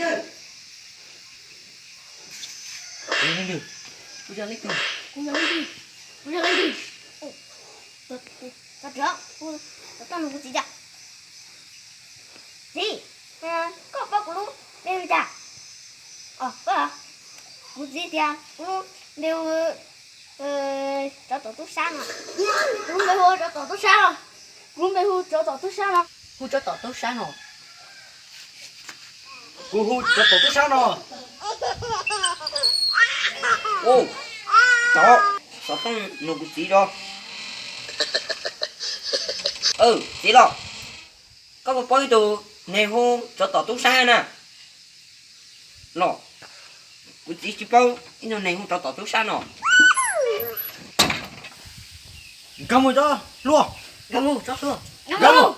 Kuv yog leej twg? Kuv yog leej twg? Kuv yog leej twg? Tog, tog, tog, tog, tog, kuv txiv tias, txiv, koj paub kuv lub npe li cas? Os, koj, kuv txiv tias kuv lub npe hu tsov tom tub sab no. Kuv lub npe hu tsov tom tub sab no. Kuv lub npe hu tsov tom tub sab no. Hu tsov tom tub sab no. Kuv hu tsov tom tub sab no. Ub, tsov, xov tooj nug kuv txiv tso. Txiv los, koj puas paub ib tug neeg hu tsov tom tub sab na? Los, kuv txiv tsis paub ib tug neeg hu tsov tom tub sab no. Nkag mus tso hluas. Nkag mus tso hluas. Nkag mus.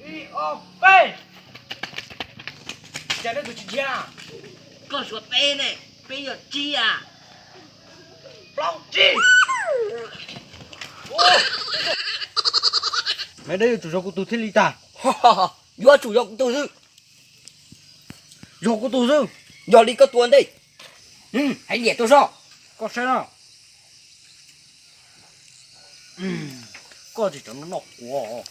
Ib, ob, peb. Cas nej tus tsis ntshiab? Koj suav peb ne, peb yog tsib a. Plaub tsib. Maiv Dawb yuav tsum yog kuv tus thiaj li tag. Yuav tsum yog kuv tus xwb. Yog kuv tus xwb. Yog li koj tua ntej. Hais liam tuaj soj. Koj saib no. Koj tsis txhob noj kuav.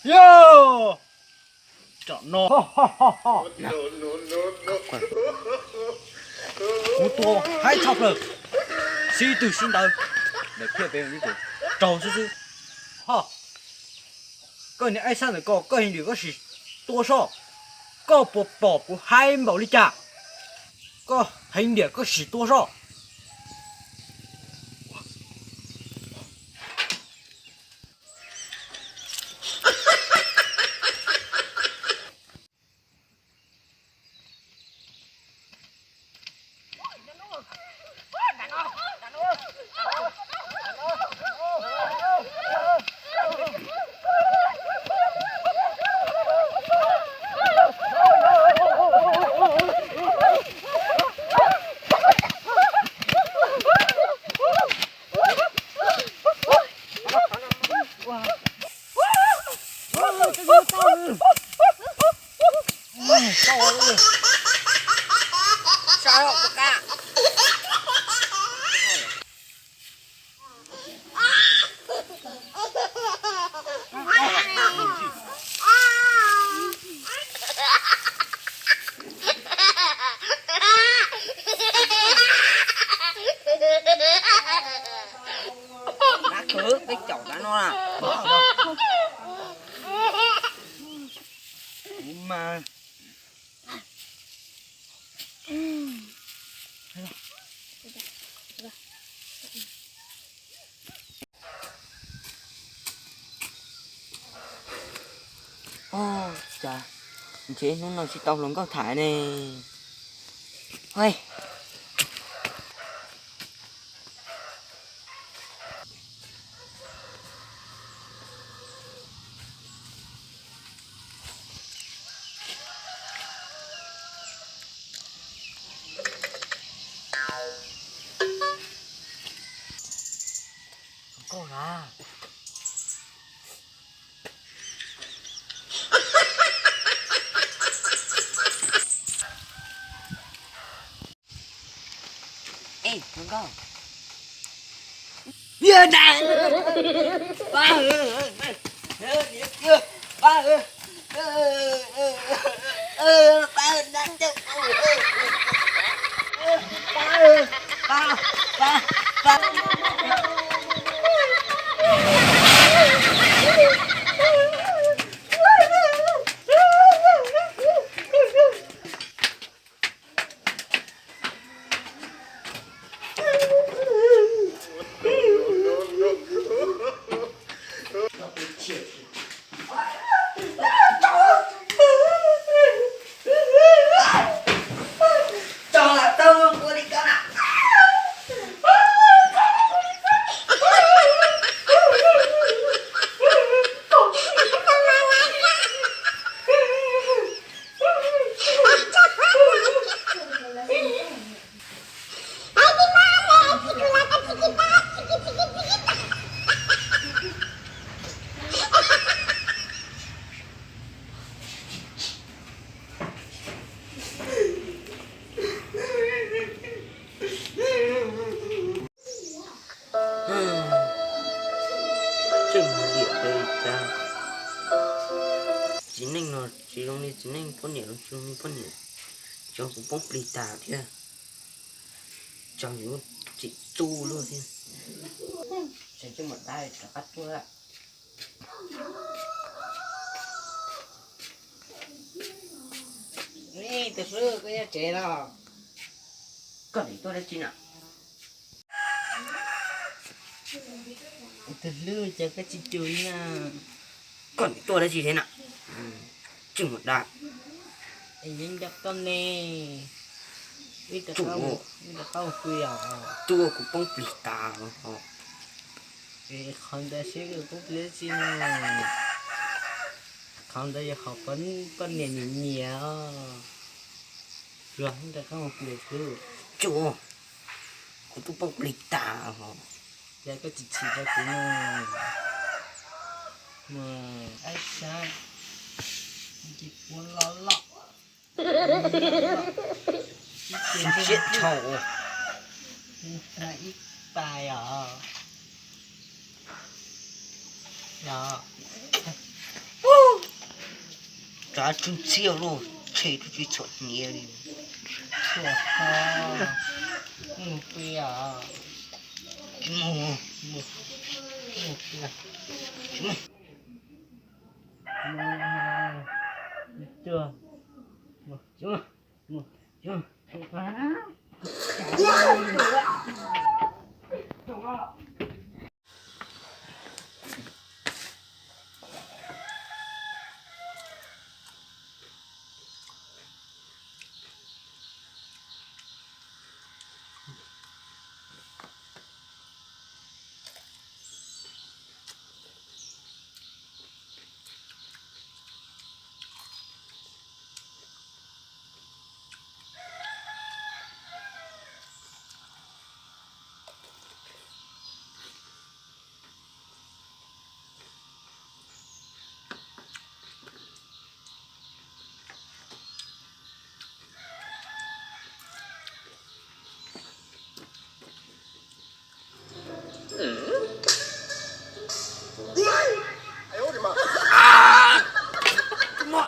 Yog, tsam no kuv tua haib tshaj plaws, sib twg sib ntawd, ntawm phiaj pem ib tus raug xwb xwb. Ho, koj niag aib xab ntawm koj, koj heev diam koj sim tua soj. Koj puas pom kuv haib npaum li cas? Koj heev diam koj sim tua soj. Nab khwv peb caum tav no na. Kuv mas Ua cas ntshe hnub no tsis tau hluas nkauj tham ne. Nkauj na. Ej, hluas nkauj. Neej poj niam los tsis neej poj niam, tso kuv poob plig tas thiab, tso yuav tsis txuj luaj thiab. Tseem coj mus dab rov qab tuaj. Tus hlwb, koj nyob tsev los? Koj nim tuaj dab tsi na? Tus hlwb, cas koj tsis cus li na? Koj nim tuaj dab tsi thiab na? Tseem mus dab. Es yeej nco koj ne. Wb rov qab mus pw os. Tuaj kuv poob plig tas. Es qhov ntawd seb koj poob plig dab tsi no. Qhov ntawd yog qhov poj niam nyiam nyiam os. Los wb rov qab mus pw os. Tsuj, kuv twb poob plig tas. Cas koj tsis chim rau kuv no. Mus, ab sab, ntsis puab loj loj. Siab tshau. Ib pas os. Tsav tsw ntxhiab luaj, tshem tsis txhom hniav li. Txhua qhov mus pw os. Tsis mus. Mus pw. Tsis mus. Tsis mus. Tsis mus.